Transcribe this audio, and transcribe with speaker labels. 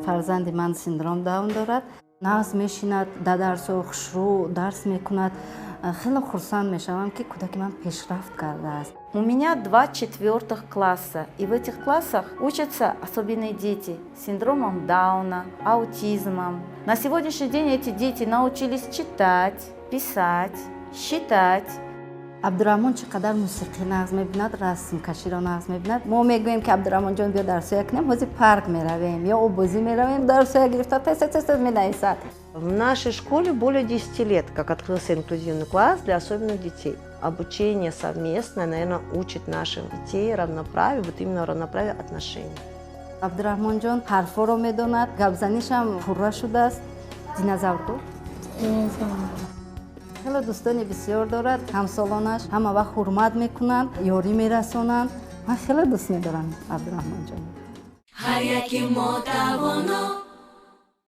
Speaker 1: Фарзанди ман синдром Даун дорад. Нағз мешинад дар дарсҳо, хушрӯ дарс мекунад. Хеле хурсанд мешавам, ки кӯдаки ман пешрафт кардааст.
Speaker 2: У меня два четвертых класса, и в этих классах учатся особенные дети с синдромом Дауна, аутизмом. На сегодняшний день эти дети научились читать, писать, считать.
Speaker 1: Абдураҳмон чӣ қадар мусиқӣ нағз мебинад, расмкаширо нағз мебинад. Мо мегӯем, ки Абдураҳмонҷон, биё, дарсоя кунем, ҳозир парк меравем ё оббозӣ меравем, дарсоя гирифта, тез тез тез менависад.
Speaker 3: В нашей школе более 10 лет, как открылся инклюзивный класс для особенных детей. Обучение совместное, наверное, учит наших детей равноправию, вот именно равноправию отношений.
Speaker 1: Абдураҳмонҷон ҳарфҳоро медонад, гапзанишам пурра шудааст. Динозавр гуфт. Хеле дӯстони бисёр дорад. Ҳамсолонаш ҳама вақт ҳурмат мекунанд, ёрӣ мерасонанд. Ман хеле дӯст медорам Абдураҳмонҷон.
Speaker 4: Ҳар яки мо тавоно.